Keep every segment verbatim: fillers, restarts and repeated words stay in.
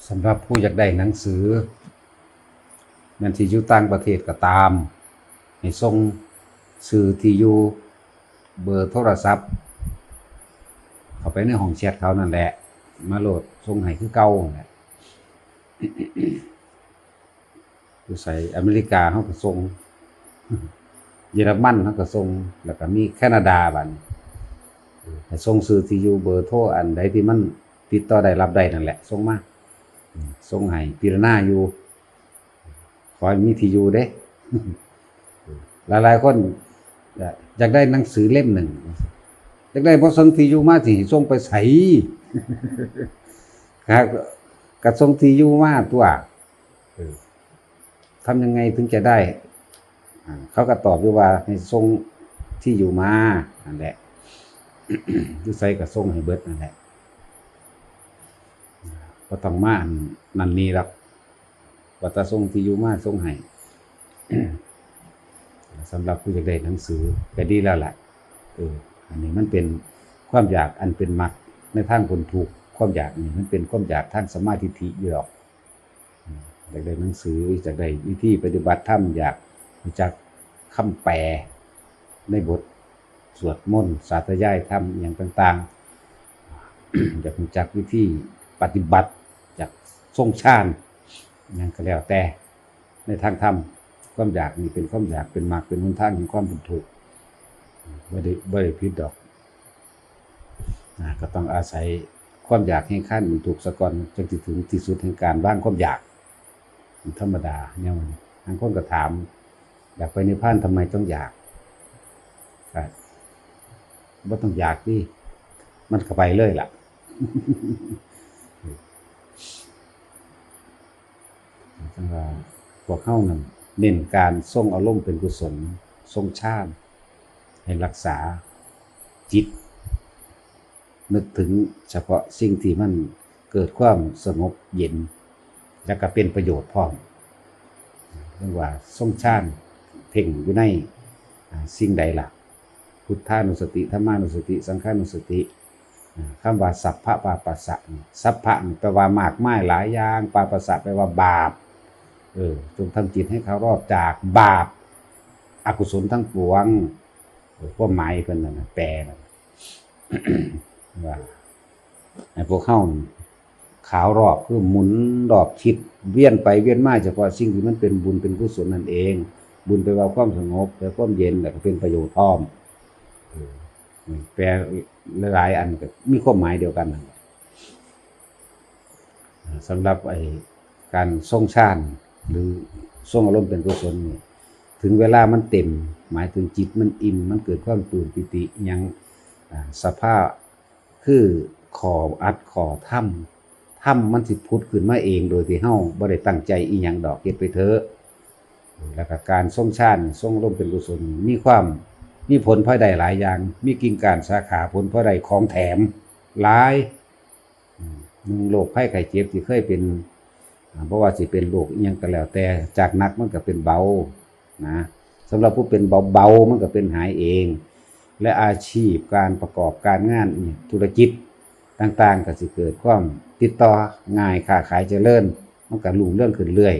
สำหรับผู้อยากได้หนังสือ แม่นสิอยู่ต่างประเทศก็ตาม ให้ส่งชื่อที่อยู่ เบอร์โทรศัพท์ เข้าไปในห้องแชทเขานั่นแหละ มาโลด ส่งให้คือเก่านั่นแหละ อยู่ไส อเมริกาเฮาก็ส่ง เยอรมันเฮาก็ส่ง แล้วก็มีแคนาดาบัดนี้ เออ ให้ส่งชื่อที่อยู่ เบอร์โทร อันใดที่มันติดต่อได้รับได้นั่นแหละ ส่งมา อืม ส่งให้พิจารณาอยู่ ขอให้มีที่อยู่เด้ หลายๆคนอยากได้หนังสือเล่มหนึ่ง อยากได้ บ่ส่งที่อยู่มา สิให้ส่งไปไส ครับ ก็ส่งที่อยู่มาตั๊ว เออ ทำยังไงถึงจะได้ อ่า เขาก็ตอบอยู่ว่าให้ส่งที่อยู่มา นั่นแหละ อยู่ไสก็ส่งให้เบิดนั่นแหละ บ่ต้องมาอันนั่นนี่ดอก ว่าแต่ส่งที่อยู่มาส่งให้ สำหรับผู้อยากได้หนังสือก็ดีแล้วล่ะ เออ อันนี้มันเป็นความอยากอันเป็นมรรคในทางพ้นทุกข์ ความอยากนี่มันเป็นความอยากทางสัมมาทิฏฐิอยู่ดอก อืม อยากได้หนังสือ อยากได้วิธีปฏิบัติธรรม อยากรู้จักคำแปลในบทสวดมนต์ สาธยายธรรม อหย่างต่างๆ อยากรู้จักวิธีปฏิบัติ อยากทรงฌาน อหย่างก็แล้วแต่ ในทางธรรม ความอยากนี่เป็นความอยาก เป็นมรรค เป็นหนทางแห่งความพ้นทุกข์ บ่ได้ บ่ได้ผิดดอก นะ ก็ต้องอาศัยความอยากแห่งการพ้นทุกข์ซะก่อน จึงสิถึงที่สุดแห่งการวางความอยาก มันธรรมดา แนวนี้ บางคนก็ถาม อยากไปนิพพานทำไมต้องอยาก ก็บ่ต้องอยากติ มันก็ไปเลยล่ะ จั่งว่าพวกเฮานั่นเน้นการทรงอารมณ์เป็นกุศล ทรงฌาน ให้รักษาจิต นึกถึงเฉพาะสิ่งที่มันเกิดความสงบเย็น และก็เป็นประโยชน์พร้อม เรียกว่าทรงฌาน เพ่งอยู่ใน อ่า สิ่งใดล่ะ พุทธานุสติ ธัมมานุสติ สังฆานุสติ อ่า คำว่าสัพพะปาปัสสะนี่ สัพพะนี่แปลว่ามากมายหลายอย่าง ปาปัสสะแปลว่าบาป เออ จงทำจิตให้เคารอบจากบาป อกุศลทั้งปวง เออ ความหมายเพิ่นนั่นน่ะ แปลน่ะ ว่า ให้พวกเฮานี่ขาวรอบ คือหมุนรอบคิด เวียนไปเวียนมาเฉพาะสิ่งที่มันเป็นบุญเป็นกุศลนั่นเอง บุญแปลว่าความสงบ แปลความเย็น แล้วก็เป็นประโยชน์พร้อม เออ แปลหลายๆอันก็มีความหมายเดียวกันนั่นแหละ สำหรับไอ้การทรงฌาน หรือทรงอารมณ์เป็นกุศลนี่ ถึงเวลามันเต็ม หมายถึงจิตมันอิ่ม มันเกิดความปลื้มปีติอิหยัง อ่า สภาพคือข้ออัดข้อธรรม ธรรมมันสิผุดขึ้นมาเองโดยที่เฮาบ่ได้ตั้งใจอิหยังดอก เฮ็ดไปเถอะ แล้วก็การทรงฌาน ทรงอารมณ์เป็นกุศล มีความ มีผลพลอยได้หลายอย่าง มีกิ่งก้านสาขา ผลพลอยได้ของแถมหลาย อืม หนึ่ง โรคภัยไข้เจ็บที่เคยเป็น อ่า บ่ว่าสิเป็นโรคอิหยังก็แล้วแต่ จากหนักมันก็เป็นเบา นะ สำหรับผู้เป็นเบาๆ มันก็เป็นหายเอง และอาชีพการประกอบการงานอิหยัง ธุรกิจต่างๆ ก็สิเกิดความติดต่อง่าย ค้าขายเจริญ มันก็รุ่งเรืองขึ้นเรื่อย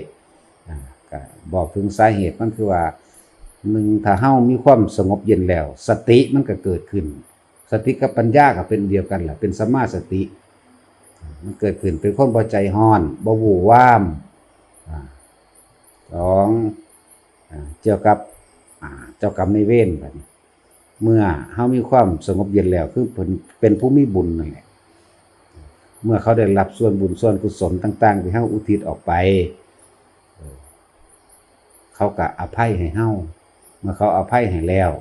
อ่า ก็บอกถึงสาเหตุมันคือว่า หนึ่ง ถ้าเฮามีความสงบเย็นแล้ว สติมันก็เกิดขึ้น สติกับปัญญาก็เป็นเดียวกันแหละ เป็นสัมมาสติ มันเกิดขึ้นเป็นคนบ่ใจร้อน บ่วู่วาม อ่า สอง อ่า เกี่ยวกับ อ่า เจ้ากรรมนายเวรบัดนี้ เมื่อเฮามีความสงบเย็นแล้ว คือเพิ่นเป็นผู้มีบุญนั่นแหละ เมื่อเขาได้รับส่วนบุญส่วนกุศลต่างๆ ที่เฮาอุทิศออกไป เออ เขาก็อภัยให้เฮา เมื่อเขาอภัยให้แล้ว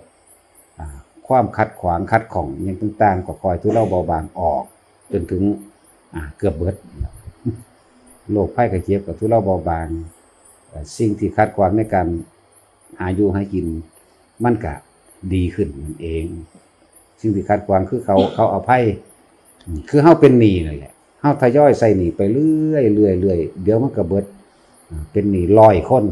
อ่า ความขัดขวางขัดข้องอิหยังต่างๆ ก็ค่อยทุเลาเบาบางออก จนถึง อ่า เกือบเบิด โรคภัยไข้เจ็บก็ทุเลาเบาบาง เอ่อ สิ่งที่ขัดขวางในการหาอยู่หากิน มันก็ดีขึ้นนั่นเอง สิ่งที่ขัดขวางคือเขา เขาอภัย อืม คือเฮาเป็นหนี้นั่นแหละ เฮาทยอยใส่หนี้ไปเรื่อยๆ เรื่อยๆ เดี๋ยวมันก็เบิด อ่า เป็นหนี้ร้อยคน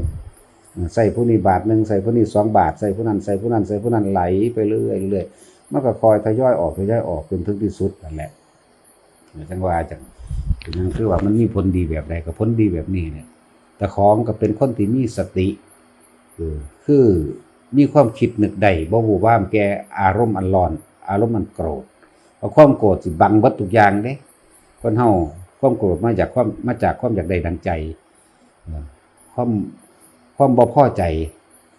อ่า ใส่ผู้นี้บาทหนึ่ง ใส่ผู้นี้สองบาท ใส่ผู้นั้น ใส่ผู้นั้น ใส่ผู้นั้น ไหลไปเรื่อยๆ มันก็ค่อยทยอยออก ทยอยออก จนถึงที่สุดนั่นแหละ จั่งว่าจั่ง นั่นคือว่ามันมีผลดีแบบใด ก็ผลดีแบบนี้เนี่ย แต่ของก็เป็นคนที่มีสติ เออ คือมีความคิดนึกได้ บ่วู่วามแก่อารมณ์อันร้อน อารมณ์อันโกรธ เพราะความโกรธสิบังเบิดทุกอย่างเด้ คนเฮาความโกรธมาจากความ มาจากความอยากได้ดังใจ เอ่อ ความ ความบ่พอใจ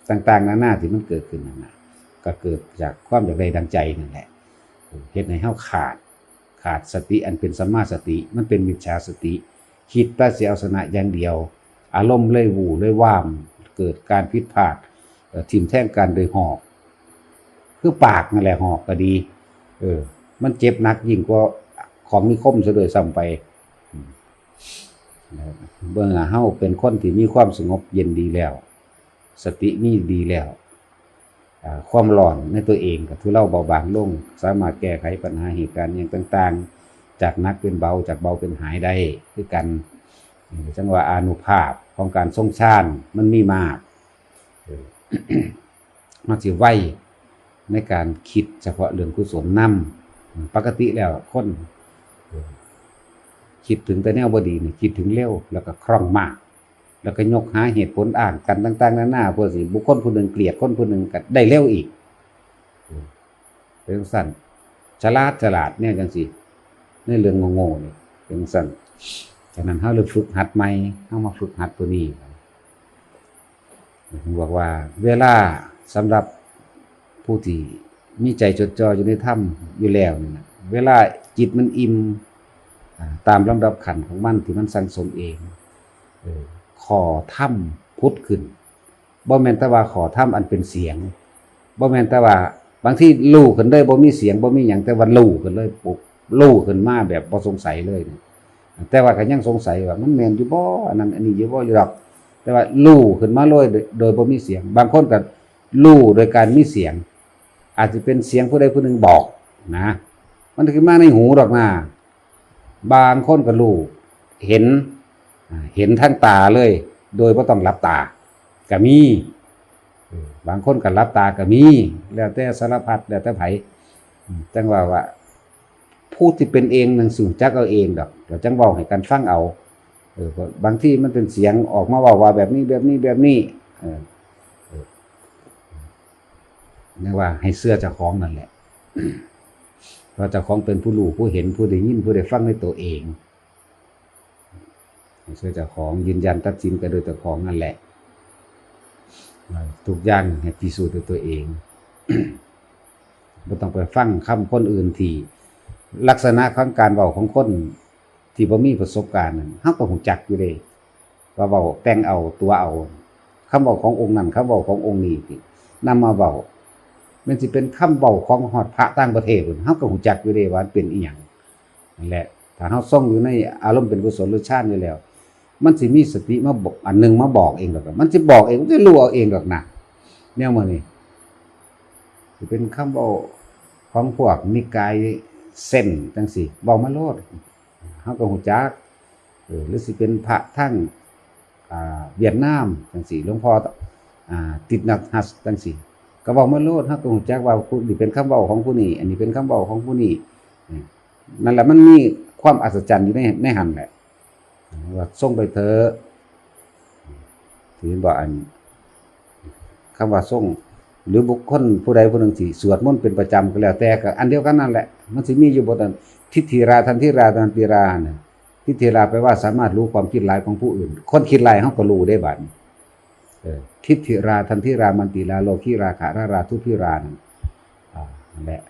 ต่างๆนานาที่มันเกิดขึ้นนั่นน่ะ ก็เกิดจากความอยากได้ดังใจนั่นแหละ เฮ็ดให้เฮาขาด ขาดสติอันเป็นสัมมาสติ มันเป็นมิจฉาสติ คิดแต่สิเอาชนะอย่างเดียว อารมณ์เลยวู่เลยวาม เกิดการผิดพลาด เอ่อ ทิ่มแทงกันโดยหอก คือปากนั่นแหละหอกก็ดี เออ มันเจ็บหนักยิ่งกว่าของมีคมซะด้วยซ้ำไป อืม เมื่อเฮาเป็นคนที่มีความสงบเย็นดีแล้ว สติมีดีแล้ว อ่า ความร้อนในตัวเองก็ทุเลาเบาบางลง สามารถแก้ไขปัญหาเหตุการณ์อย่างต่างๆ จากหนักเป็นเบา จากเบาเป็นหายได้คือกัน จั่งว่าอานุภาพของการทรงฌานมันมีมาก เออ มันสิไวในการคิดเฉพาะเรื่องกุศลนำ ปกติแล้วคน เออ คิดถึงแต่แนวบ่ดีนี่คิดถึงเร็ว แล้วก็คล่องมาก แล้วก็ยกหาเหตุผลอ้างกันต่างๆนานา เพื่อสิบุคคลผู้หนึ่งเกลียดคนผู้หนึ่งก็ได้เร็วอีก เออ เป็นจั่งซั้น ฉลาด ฉลาดแนวจั่งซี้ ในเรื่องโง่ๆนี่ เป็นจั่งซั้น ฉะนั้นเฮาเลยฝึกหัดใหม่ เฮามาฝึกหัดตัวนี้ บอกว่าเวลาสำหรับผู้ที่มีใจจดจ่ออยู่ในธรรมอยู่แล้วนี่นะ เวลาจิตมันอิ่ม อ่า ตามลำดับขั้นของมันที่มันสั่งสมเอง เออ ข้อธรรมผุดขึ้น บ่แม่นแต่ว่าข้อธรรมอันเป็นเสียง บ่แม่นแต่ว่าบางทีลู่ขึ้นเลย บ่มีเสียง บ่มีหยัง แต่ว่าลู่ขึ้นเลยปุ๊บ ลู่ขึ้นมาแบบบ่สงสัยเลยเนี่ย แต่ว่าก็ยังสงสัยว่ามันแม่นอยู่บ่ อันนั้นอันนี้อยู่บ่อยู่ดอก แต่ว่าลู่ขึ้นมาเลยโดย โดยบ่มีเสียง บางคนก็ลู่โดยการมีเสียง อาจจะเป็นเสียงผู้ใดผู้หนึ่งบอกนะ มันขึ้นมาในหูดอกนะ บางคนก็ลู่ เห็น อ่า เห็นทางตาเลย โดยบ่ต้องหลับตา ก็มี เออ บางคนก็หลับตาก็มี แล้วแต่สารพัด แล้วแต่ไผ อืม จั่งว่าว่า ผู้ที่เป็นเองนั่นสิรู้จักเอาเองดอก แล้วจั่งเว้าให้กันฟังเอา เออ บางทีมันเป็นเสียงออกมาเว้าว่าแบบนี้ แบบนี้ แบบนี้ เออ เออ เรียกว่าให้เชื่อเจ้าของนั่นแหละ ว่าเจ้าของเป็นผู้รู้ ผู้เห็น ผู้ได้ยิน ผู้ได้ฟังในตัวเอง ให้เชื่อเจ้าของ ยืนยันตัดสินกันโดยเจ้าของนั่นแหละ ทุกอย่างให้พิสูจน์ด้วยตัวเอง บ่ต้องไปฟังคำคนอื่นที่ ลักษณะของการเว้าของคนที่บ่มีประสบการณ์นั่น เฮาก็รู้จักอยู่เด้ ว่าเว้าแต่งเอา ตั๋วเอา คำเว้าขององค์นั้น คำเว้าขององค์นี้ที่นำมาเว้า แม่นสิเป็นคำเว้าของฮอดพระต่างประเทศพู้น เฮาก็รู้จักอยู่เด้ว่ามันเป็นอิหยัง นั่นแหละ ถ้าเฮาทรงอยู่ในอารมณ์เป็นกุศลหรือฌานอยู่แล้ว มันสิมีสติมาบอก อันหนึ่งมาบอกเองดอก มันสิบอกเอง มันสิรู้เอาเองดอกนะ แนวมื้อนี้ สิเป็นคำเว้าของพวกนิกายเซนจั่งซี้ เว้ามาโลด เฮาก็รู้จัก เออ หรือสิเป็นพระทาง อ่า เวียดนามจั่งซี้ หลวงพ่อ อ่า ติดนักฮัสจั่งซี้ ก็เว้ามาโลด เฮาก็รู้จักว่าผู้นี้เป็นคำเว้าของผู้นี้ อันนี้เป็นคำเว้าของผู้นี้ อืม นั่นแหละ มันมีความอัศจรรย์อยู่ใน ในหั่นแหละ ว่าทรงไปเถอะ ถือว่าอัน คำว่าทรง หรือบุคคลผู้ใดผู้หนึ่งที่สวดมนต์เป็นประจำก็แล้วแต่ ก็อันเดียวกันนั่นแหละ มันสิมีอยู่บทนั้น ทิฏฐิรา ทันทิรา ตันติราเนี่ย ทิฏฐิราแปลว่าสามารถรู้ความคิดร้ายของผู้อื่น คนคิดร้ายเฮาก็รู้ได้บัดนี้ เออ ทิฏฐิรา ทันทิรา มันติรา โลคิรา ขะระรา ทุพพิรานั่น อ่า นั่นแหละ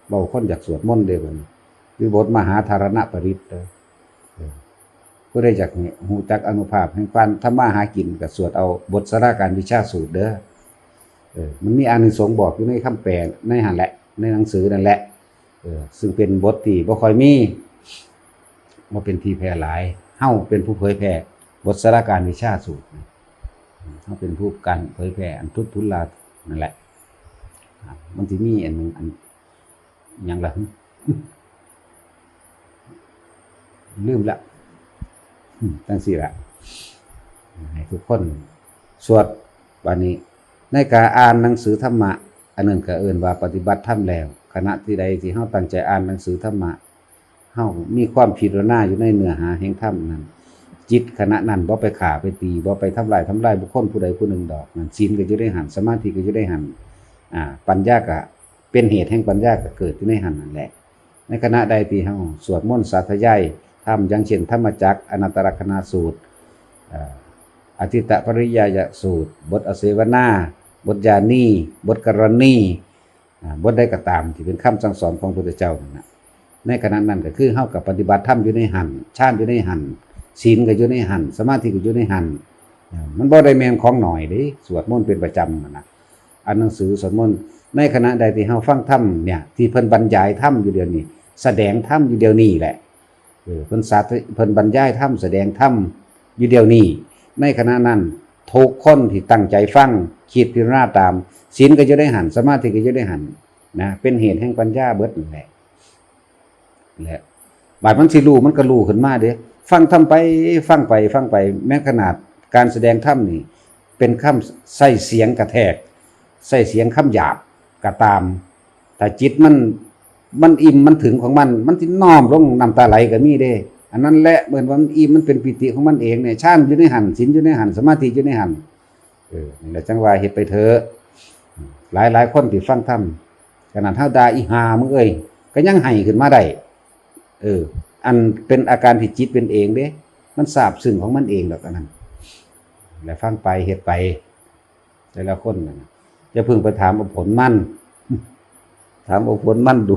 เว้าคนอยากสวดมนต์เด้บัดนี้ หรือบทมหาธารณปริตรเด้อ เออ ผู้ใดอยากรู้จักอานุภาพแห่งการทำมาหากินก็สวดเอาบทสาราการวิชาสูตรเด้อ เออ มันมีอานิสงส์บอกอยู่ในคำแปลในหั่นแหละ ในหนังสือนั่นแหละ เออ ซึ่งเป็นบทที่บ่ค่อยมี บ่เป็นที่แพร่หลาย เฮาเป็นผู้เผยแพร่บทสาราการวิชาสูตร เฮาเป็นผู้การเผยแพร่อันทุตทุลานั่นแหละ อ่ะ มันสิมีอันหนึ่ง อัน หยังล่ะ ลืมละ อืม จั่งซี้ล่ะ ให้ทุกคนสวด บัดนี้ ในการอ่านหนังสือธรรมะ อันนั้นก็เอิ้นว่าปฏิบัติธรรมแล้ว ขณะที่ใดที่เฮาตั้งใจอ่านหนังสือธรรมะ เฮามีความพิจารณาอยู่ในเนื้อหาแห่งธรรมนั้น จิตขณะนั้นบ่ไปฆ่าไปตี บ่ไปทำลาย ทำลายบุคคลผู้ใดผู้หนึ่งดอก นั่นศีลก็อยู่ในหั้น สมาธิก็อยู่ในหั้น อ่า ปัญญาก็เป็นเหตุแห่งปัญญาก็เกิดอยู่ในหั้นนั่นแหละ ในขณะใดที่เฮาสวดมนต์สาธยายธรรม อย่างเช่น ธรรมจักร อนัตตลักษณสูตร เอ่อ อทิตตปริยายสูตร บทอเสวนา บทยานี บทกรณี อ่า บทใดก็ตามที่เป็นคำสั่งสอนของพระพุทธเจ้านั่นนะ ในขณะนั้นก็คือเฮาก็ปฏิบัติธรรมอยู่ในหั้น ฌานอยู่ในหั้น ศีลก็อยู่ในหั้น สมาธิก็อยู่ในหั้น อ่า มันบ่ได้แม่นของน้อยเด้ สวดมนต์เป็นประจำนั่นนะ อ่านหนังสือสวดมนต์ ในขณะใดที่เฮาฟังธรรมเนี่ย ที่เพิ่นบรรยายธรรมอยู่เดี๋ยวนี้ แสดงธรรมอยู่เดี๋ยวนี้แหละ เออ เพิ่นสาธ- เพิ่นบรรยายธรรม แสดงธรรมอยู่เดี๋ยวนี้ ในขณะนั้น ทุกคนที่ตั้งใจฟัง คิดพิจารณาตาม ศีลก็อยู่ในหั้น สมาธิก็อยู่ในหั้นนะ เป็นเหตุแห่งปัญญาเบิดนั่นแหละ และบาดมันสิรู้ มันก็รู้ขึ้นมาเด้ ฟังธรรมไป ฟังไป ฟังไป แม้ขนาดการแสดงธรรมนี่ เป็นคำใช้เสียงกระแทก ใช้เสียงคำหยาบก็ตาม ถ้าจิตมัน มันอิ่ม มันถึงของมัน มันสิน้อมลงน้ำตาไหลก็มีเด้ อันนั้นแหละ เหมือนว่ามันอิ่ม มันเป็นปีติของมันเองเนี่ย ฌานอยู่ในหั้น ศีลอยู่ในหั้น สมาธิอยู่ในหั้น เออ นี่แหละจั่งว่าเฮ็ดไปเถอะ หลายๆคนที่ฟังธรรม ขนาดเฮาด่าอีห่ามึงเอ้ย ก็ยังไห้ขึ้นมาได้ เออ อันเป็นอาการที่จิตเป็นเองเด้ มันซาบซึ้งของมันเองดอกอันนั้น แล้วฟังไป เฮ็ดไป แต่ละคนน่ะนะ อย่าเพิ่งไปถามเอาผลมัน ถามเอาผลมันดู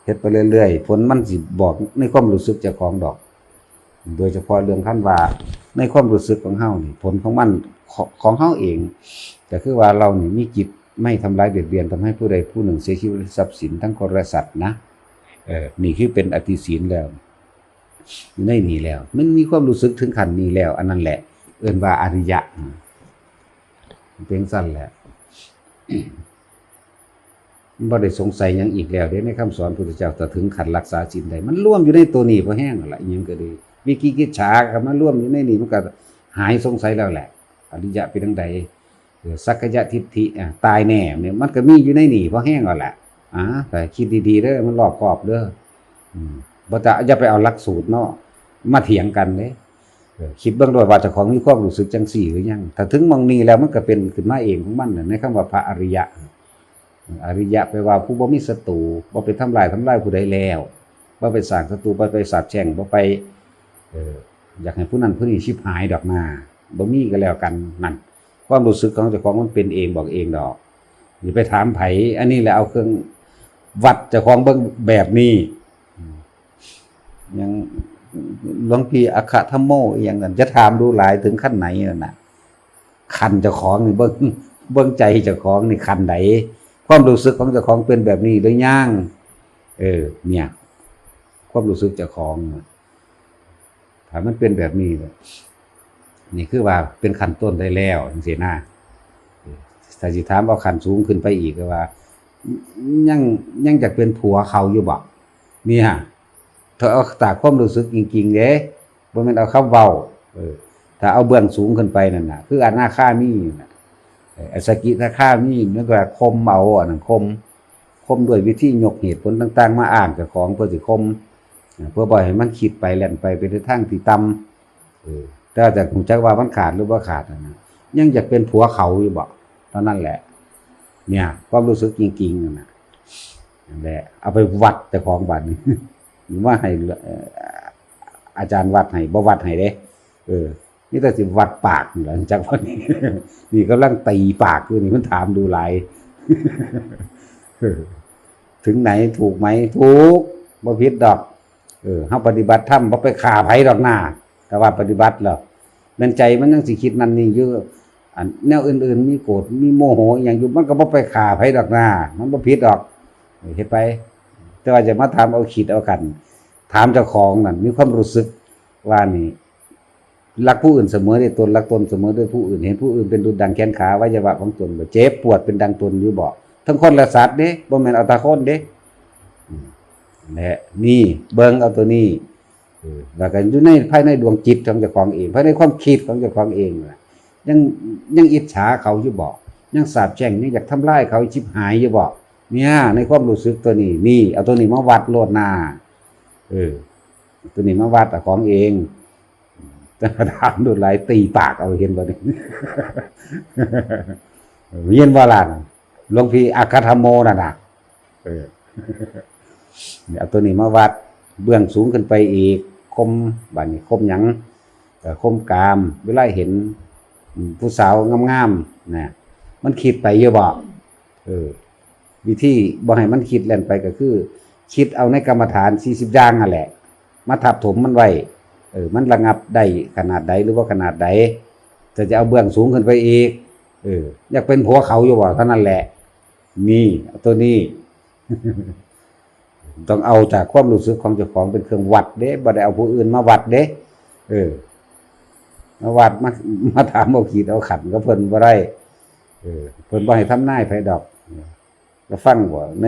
เฮ็ดไปเรื่อยๆ ผลมันสิบอกในความรู้สึกเจ้าของดอก โดยเฉพาะเรื่องคันว่า ในความรู้สึกของเฮานี่ ผลของมัน ข- ของเฮาเอง ก็คือว่าเรานี่มีจิตไม่ทำร้ายเบียดเบียน ทำให้ผู้ใดผู้หนึ่งเสียชีวิต ทรัพย์สินทั้งคนและสัตว์นะ เออ นี่คือเป็นอธิศีลแล้ว อยู่ในนี่แล้ว มันมีความรู้สึกถึงขั้นนี้แล้ว อันนั้นแหละ เอิ้นว่าอริยะ เป็นจั่งซั้นแหละ มันบ่ได้สงสัยหยังอีกแล้วเด้ ในคำสอนพุทธเจ้า ถ้าถึงขั้นรักษาศีลได้ มันรวมอยู่ในตัวนี้พอแห้งแล้วล่ะ อิหยังก็ดี วิจิกิจฉาก็มารวมอยู่ในนี้ มันก็หายสงสัยแล้วแหละ อริยะเป็นจั่งใด เออ สักกายทิฏฐิ อ่ะ ตายแน่เนี่ย มันก็มีอยู่ในนี่พอแห้งแล้วล่ะ อ่า แต่คิดดีๆเด้อ มันรอบคอบเด้อ อืม บ่จะ อย่าไปเอาหลักสูตรเนาะ มาเถียงกันเด้ เออ คิดเบิ่งโลดว่าเจ้าของมีความรู้สึกจั่งซี้หรือยัง ถ้าถึงหม่องนี้แล้วมันก็เป็นขึ้นมาเองของมันน่ะ ในคำว่าพระอริยะ อริยะแปลว่าผู้บ่มีศัตรู บ่ไปทำลาย ทำลายผู้ใดแล้ว บ่ไปสร้างศัตรู บ่ไปสาปแช่ง บ่ไป เอ่อ อยากให้ผู้นั้นผู้นี้ฉิบหายดอกนา บ่มีก็แล้วกัน นั่น ความรู้สึกของเจ้าของมันเป็นเองบอกเองดอก อย่าไปถามไผ อันนี้แหละเอาเครื่องวัดเจ้าของเบิ่งแบบนี้ อืม ยังหลวงพี่อัคคธรรมโม อีหยังนั่น จะถามดูหลายถึงขั้นไหนนั่นน่ะ ขั้นเจ้าของนี่เบิ่ง เบิ่งใจเจ้าของนี่ขั้นใด ความรู้สึกของเจ้าของเป็นแบบนี้หรือยัง เออ เนี่ย ความรู้สึกเจ้าของน่ะ ถ้ามันเป็นแบบนี้น่ะ นี่คือว่าเป็นขั้นต้นได้แล้วจั่งซี้นะ ถ้าสิถามเอาขั้นสูงขึ้นไปอีกก็ว่า ยัง ยังอยากเป็นผัวเขาอยู่บ่ เนี่ย ถ้าเอาตามความรู้สึกจริงๆเด้ บ่แม่นเอาคำเว้า เออ ถ้าเอาเบื้องสูงขึ้นไปนั่นน่ะ คืออนาคามีน่ะ เออ อสกิทาคามี มันก็ข่มเอา อันนั้นข่ม ข่มด้วยวิธียกเหตุผลต่างๆมาอ้างเจ้าของเพื่อสิข่ม เออ เพื่อบ่ให้มันคิดไปแล่นไปเป็นในทางที่ต่ำ เออ แต่ว่าจะรู้จักว่ามันขาดหรือบ่ขาดนั่นน่ะ ยังอยากเป็นผัวเขาอยู่บ่ เท่านั้นแหละ เนี่ย ความรู้สึกจริงๆนั่นน่ะ นั่นแหละ เอาไปวัดเจ้าของบัดนี้ ว่าให้ เอ่อ อาจารย์วัดให้ บ่วัดให้เด้ เออ นี่แต่สิวัดปากนี่แหละ จักวันนี้ นี่กำลังตีปากอยู่นี่ มันถามดูหลาย เออ ถึงไหนถูกไหม ถูก บ่ผิดดอก เออ เฮาปฏิบัติธรรม บ่ไปฆ่าไผดอกนา แต่ว่าปฏิบัติแล้ว แม่นใจมันยังสิคิดนั่นนี่อยู่ อันแนวอื่นๆ มีโกรธ มีโมโหอหย่างอยู่ มันก็บ่ไปฆ่าไผดอกนา มันบ่ผิดดอก เฮ็ดไป แต่ว่าจะมาถามเอาขีดเอาขัน ถามเจ้าของนั่น มีความรู้สึกว่านี่ รักผู้อื่นเสมอด้วยตน รักตนเสมอด้วยผู้อื่น เห็นผู้อื่นเป็นดุจดังแขนขา อวัยวะของตนบ่ เจ็บปวดเป็นดังตนอยู่บ่ ทั้งคนและสัตว์เด้ บ่แม่นเอาแต่คนเด้ อืม และนี่ เบิ่งเอาตัวนี้ เออ แล้วก็อยู่ใน ภายในดวงจิตของเจ้าของเอง ภายในความคิดของเจ้าของเองน่ะ ยัง ยังอิจฉาเขาอยู่บ่ ยังสาปแช่ง ยังอยากทำลายเขาฉิบหายอยู่บ่ เนี่ย ในความรู้สึกตัวนี้ นี่ เอาตัวนี้มาวัดโลดนา เออ ตัวนี้มาวัดเอาของเอง จะมาถามดูหลายตีปากเอา เห็นบ่นี่ เห็นบ่ล่ะ หลวงพี่อัคคธรรมโมนั่นน่ะ เออ เนี่ยเอาตัวนี้มาวัด เบื้องสูงขึ้นไปอีก ข่ม บาดนี้ข่มหยัง เอ่อ ข่มกาม เวลาเห็น อืม ผู้สาวงามๆ นะ มันคิดไปอยู่บ่ เออ วิธีบ่ให้มันคิดแล่นไปก็คือ คิดเอาในกรรมฐานสี่สิบอย่างนั่นแหละ มาทับถมมันไว้ เออ มันระงับได้ขนาดใดหรือว่าขนาดใด จะ จะเอาเบื้องสูงขึ้นไปอีก เออ อยากเป็นผัวเขาอยู่บ่ เท่านั้นแหละ นี่ เอาตัวนี้ ต้องเอาจากความรู้สึกของเจ้าของเป็นเครื่องวัดเด้ บ่ได้เอาผู้อื่นมาวัดเด้ เออ มาวัด มา มาถามเอาขีดเอาขันกับเพิ่นบ่ได้ เออ เพิ่นบ่ให้ทำนายไผดอก ก็ฟังบ่ ใน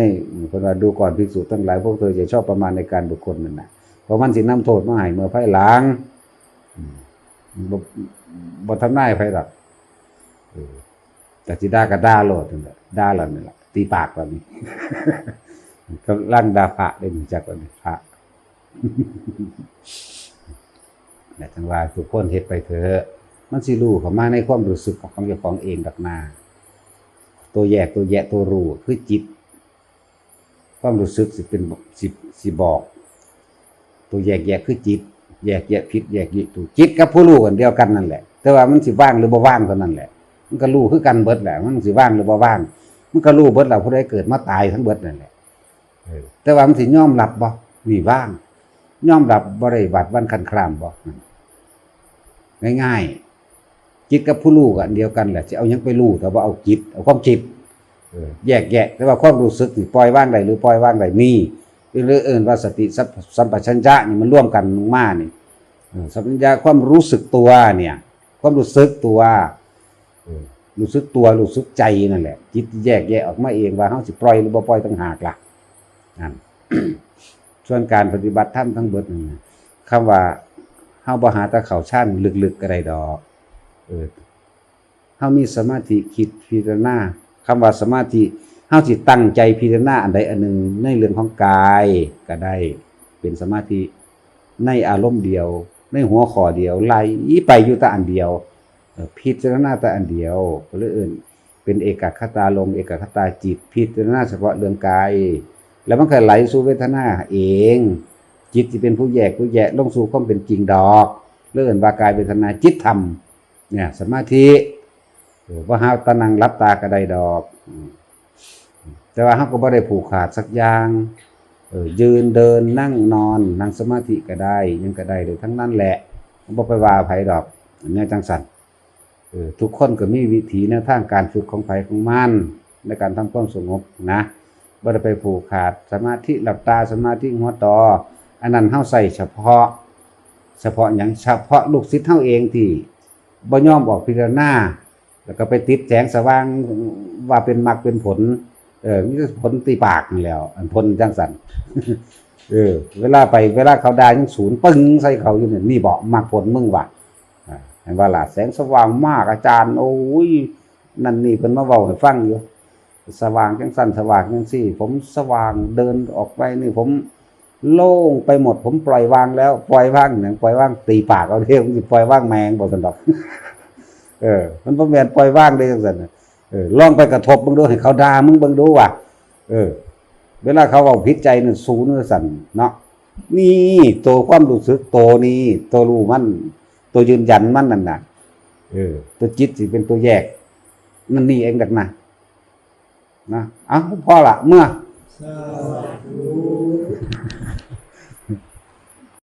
เพิ่นว่า ดูก่อนภิกษุทั้งหลาย พวกเธออย่าชอบประมาณในการบุคคลนั่นน่ะ เพราะมันสินำโทษมาให้เมื่อภายหลัง อืม บ่ บ่ทำนายไผดอก เออ แต่สิด่าก็ด่าโลดนั่นแหละ ด่าแล้วนี่ล่ะ ตีปากแล้วนี่ กำลังด่าพระเด้ รู้จักแล้วนี่ พระ แต่จังว่าทุกคนเฮ็ดไปเถอะ มันสิรู้เข้ามาในความรู้สึกของเจ้าของเองดอกนา ตัวแยก ตัวแยะ ตัวรู้คือจิต ความรู้สึกสิเป็น สิ สิบอก ตัวแยกแยะคือจิต แยกแยะผิด แยกแยะถูก จิตกับผู้รู้อันเดียวกันนั่นแหละ แต่ว่ามันสิว่างหรือบ่ว่างเท่านั้นแหละ มันก็รู้คือกันเบิดแหละ มันสิว่างหรือบ่ว่าง มันก็รู้เบิดแล้ว ผู้ใดเกิดมาตายทั้งเบิดนั่นแหละ เออ แต่ว่ามันสิยอมรับบ่ นี่ว่าง ยอมรับบ่ได้บาดวันคันครามบ่ ง่ายๆ จิตกับผู้รู้ก็อันเดียวกันแหละ สิเอาหยังไปรู้ แต่ว่าเอาจิต เอาความคิด เออ แยกแยะ แต่ว่าความรู้สึกนี่ปล่อยวางได้หรือปล่อยวางได้ มี หรือเอิ้นว่าสติสัม สัมปชัญญะนี่มันรวมกันมานี่ เออ สัมปชัญญะความรู้สึกตัวเนี่ย ความรู้สึกตัว เออ รู้สึกตัว รู้สึกใจนั่นแหละ จิตแยกแยะออกมาเองว่าเฮาสิปล่อยหรือบ่ปล่อยต่างหากล่ะ นั่น ส่วนการปฏิบัติธรรมทั้งเบิดนั่นน่ะ คำว่าเฮาบ่หาแต่เข้าฌานลึกๆก็ได้ดอก เออ เฮามีสมาธิคิดพิจารณา คำว่าสมาธิ เฮาสิตั้งใจพิจารณาอันใดอันหนึ่งในเรื่องของกายก็ได้ เป็นสมาธิในอารมณ์เดียว ในหัวข้อเดียว ไหลไปอยู่แต่อันเดียว เอ่อ พิจารณาแต่อันเดียว ก็เลยเอิ้นเป็นเอกัคคตาลม เอกัคคตาจิต พิจารณาเฉพาะเรื่องกาย แล้วมันก็ไหลสู่เวทนาเอง จิตสิเป็นผู้แยกผู้แยะลงสู่ความเป็นจริงดอก เลยเอิ้นว่ากายเวทนาจิตธรรม เนี่ย สมาธิ เออ บ่หาแต่นั่งหลับตาก็ได้ดอก อืม แต่ว่าเฮาก็บ่ได้ผูกขาดสักอย่าง เออ ยืนเดินนั่งนอน นั่งสมาธิก็ได้ หยังก็ได้เลยทั้งนั้นแหละ บ่ไปว่าไผดอก แนวจั่งซั้น เออ ทุกคนก็มีวิธีแนวทางการฝึกของไผของมัน ในการทำความสงบนะ บ่ได้ไปผูกขาดสมาธิหลับตา สมาธิหัวต่อ อันนั้นเฮาใช้เฉพาะ เฉพาะหยัง เฉพาะลูกศิษย์เฮาเองที่บ่ยอมออกพิจารณา แล้วก็ไปติดแสงสว่างว่าเป็นมรรคเป็นผล เออ มีแต่ผลตีปากนั่นแหล้ว อันผลจั่งซั้น เออ เวลาไป เวลาเขาด่ายังสูนปึ้งใส่เขาอยู่เนี่ย นี่บอกมรรคผลมึงว่ะ อ่า เห็นว่าล่ะ แสงสว่างมากอาจารย์ โอ้ย นั่นนี่เพิ่นมาเว้าให้ฟังอยู่ สว่างจั่งซั้น สว่างจั่งซี่ ผมสว่าง เดินออกไปนี่ผมโล่งไปหมด ผมปล่อยวางแล้ว ปล่อยวางหยัง ปล่อยวางตีปากเอาเด้ มันสิปล่อยวางแมงบ่ซั่นดอก เออ มันบ่แม่นปล่อยวางเด้จั่งซั้นน่ะ เออ ลองไปกระทบเบิ่งดู ให้เขาด่ามึงเบิ่งดูว่ะ เออ เวลาเขาเว้าผิดใจนั่นสูนว่าซั่นเนาะ นี่ตัวความรู้สึก ตัวนี้ ตัวรู้มัน ตัวยืนยันมันนั่นน่ะ เออ ตัวจิตสิเป็นตัวแยก นั่นนี่เองดักนะ นะ เอ้า พอละ เมื่อ สาธุ